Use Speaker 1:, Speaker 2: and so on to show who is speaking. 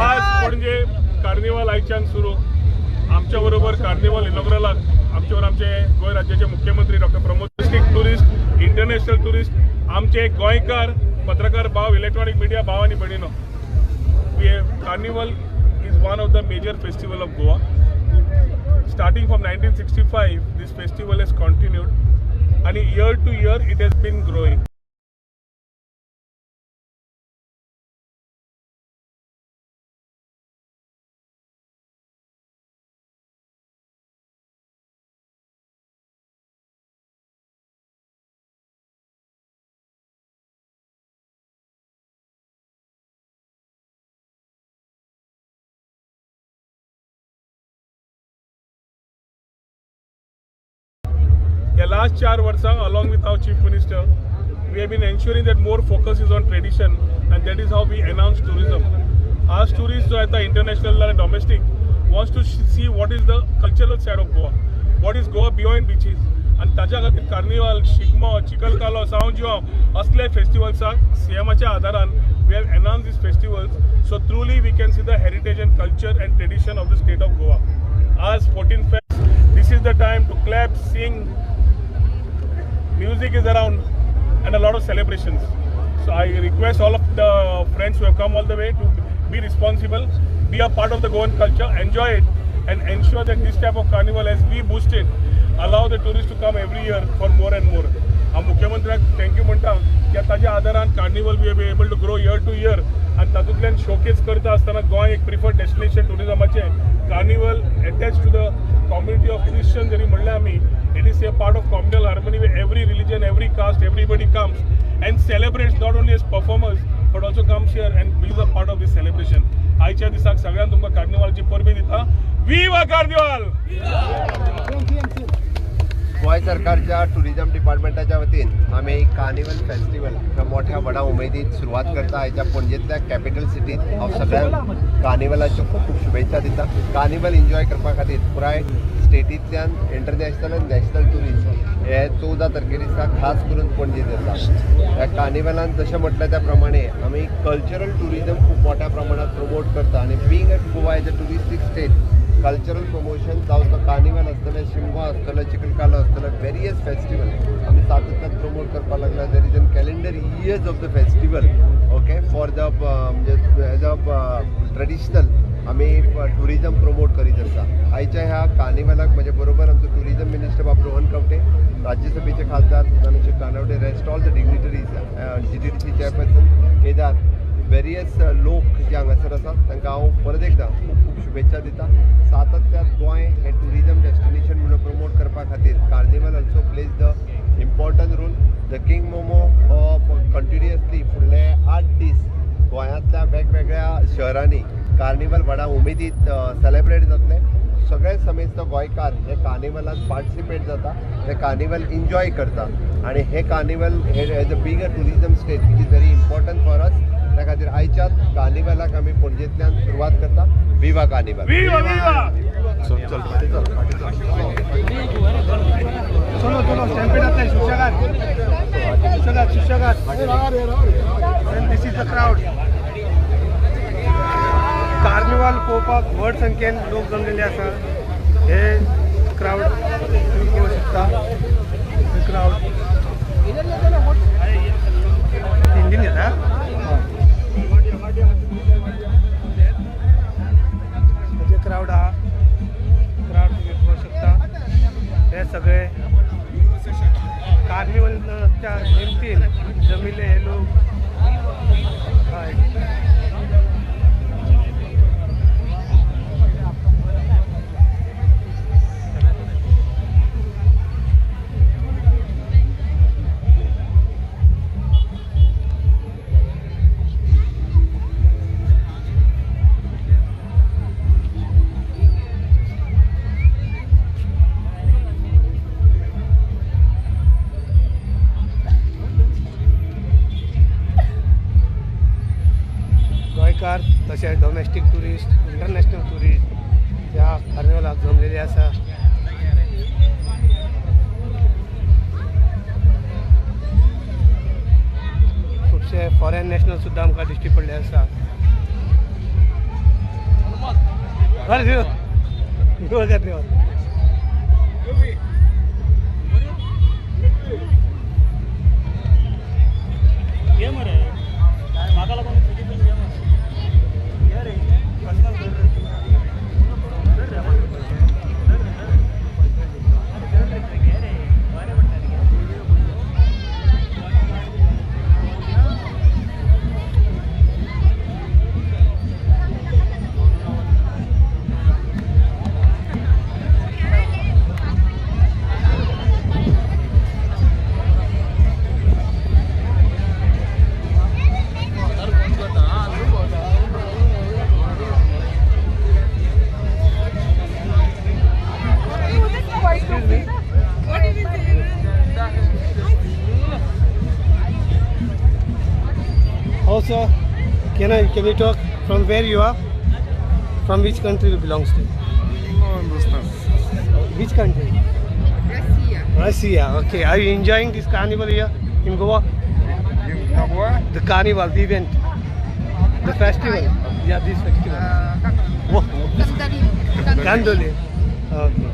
Speaker 1: आज पणजे कार्निवाल आयच्यान सुरू. आमच्या बरोबर कार्निवाल इनॉग्रलाक आमच्यावर आमचे गोंय राज्याचे मुख्यमंत्री doctor Pramod, tourist, international tourist, आमचे गोंयकार पत्रकार भाव, इलेक्ट्रॉनिक मिडिया भाव आनी भयणीनो, Carnival is one of the major festival of Goa. Starting from 1965 this festival has continued आनी year to year it has been growing. The last 4 वर्सां along with our Chief Minister, we have been ensuring that more focus is on tradition, and that is how we announce tourism. As tourists जो येता international and domestic wants to see what is the cultural side of Goa, what is Goa beyond beaches, आनी ताच्या खातीर carnival, Shigmo, चिखलकालो, सांव असले फेस्टिवल्साक सीएमाच्या आदारान we have announce these festivals. So truly we can see the heritage and culture and tradition of the state of Goa. आज 14 Feb, this is the time to clap, sing. Music is around and a lot of celebrations. So I request all of the friends who have come all the way to be responsible, be a part of the Goan culture, enjoy it and ensure that this type of carnival, as we boost it, allow the tourists to come every year for more and more. हांव मुख्यमंत्र्याक thank you म्हणटा की ताज्या आदारान carnival we be able to grow year to year आनी तातूंतल्यान showcase करता आसतना गोंय एक प्रिफर्ड डेस्टिनेशन टुरिजमाचें. Carnival attach to the community of Christian जरी म्हणलें आमी, it is a part of communal harmony where every religion, every caste, everybody comes and celebrates not only as performers but also comes here and is a part of this celebration. आयच्या दिसाक सगळ्यांक तुमकां कार्निवालची परबी दिता. Viva Carnival!
Speaker 2: Goa सरकारच्या tourism डिपार्टमेंटाच्या वतीन आमी carnival festival मोठ्या व्हडा उमेदीन सुरवात करता. आयच्या पणजेंतल्या कॅपिटल सिटीत हांव सगळ्यांक कार्निवलाच्यो खूब खूब शुभेच्छा दिता. कार्निवल एन्जॉय करपा खातीर पुराय स्टेटींतल्यान इंटरनॅशनल आनी नॅशनल ट्युरिस्ट हे 14 तारखे दिसा खास करून पणजेंत येता. ह्या कार्निवलान जशें म्हटलें त्या प्रमाणे आमी कल्चरल ट्युरिजम खूब मोठ्या प्रमाणात प्रमोट करता आनी being at Goa as a touristic state cultural promotion जावं तो कार्निवल आसतलें, शिमगो आसतलो, चिखलकालो आसतलो, वेरियस फेस्टिवल आमी सातत्यान प्रमोट करपाक लागला. There is an calendar years of the festival, okay, for the म्हणजे एज अ ट्रेडिशनल आमी ट्युरिजम प्रमोट करीत आसा. आयच्या ह्या कार्निवलाक म्हजे बरोबर आमचो ट्युरिजम मिनिस्टर बाब रोहन खंवटे, राज्यसभेचे खासदार Suzano Tanavade, rest all the dignitaries, GTDC chairperson Kedar, various लोक जे हांगासर आसा तांकां हांव परत एकदां खूब खूब शुभेच्छा दिता. सातत्यान गोंय हें ट्युरिजम डेस्टिनेशन म्हणून प्रमोट करपा खातीर carnival also plays the important role. The king Momo हो कंटिन्युअसली फुडले 8 दीस गोंयांतल्या वेगवेगळ्या शहरांनी कार्निवल व्हडा उमेदीत सेलेब्रेट जातले. सगळे समेस्त गोंयकार हे कार्निवलान पार्टिसिपेट जाता, हे कार्निवल एन्जॉय करता आनी हे कार्निवल हे as a big a tourism state which is very important for us. त्या खातीर आयच्या कार्निवलाक आमी पणजेंतल्यान सुरवात करता. Viva carnival!
Speaker 1: Viva viva!
Speaker 3: चलो चलो स्टॅम्पेड जातले सुशेगाद सुशेगाद सुशेगाद. This is the crowd. Carnival पळोवपाक व्हड संख्येन लोक जमलेले आसा. हे क्रावड तुम्ही पळोवंक शकता. क्रावड हिंदीन येता. जे क्रावड आहा, क्रावड तुम्ही पळोवंक शकता. हे सगळे कार्निवलच्या निमतीन जमिल्ले हे लोक. हय, गोंयकार तशें डोमेस्टीक ट्युरिस्ट, इंटरनॅशनल ट्युरिस्ट ह्या कार्निवलाक जमलेले आसा. खुबशे फॉरेन नॅशनल सुद्दां आमकां दिश्टी पडले आसा. बरें. Also, can you talk from where you are? From which country you belongs to?
Speaker 4: No understand.
Speaker 3: Which country?
Speaker 5: Russia.
Speaker 3: Russia. Okay. Are you enjoying this carnival here in Goa?
Speaker 4: In Goa?
Speaker 3: The carnival, the event, the festival. Yeah, this festival.
Speaker 5: Candolim.
Speaker 3: Candolim. Okay.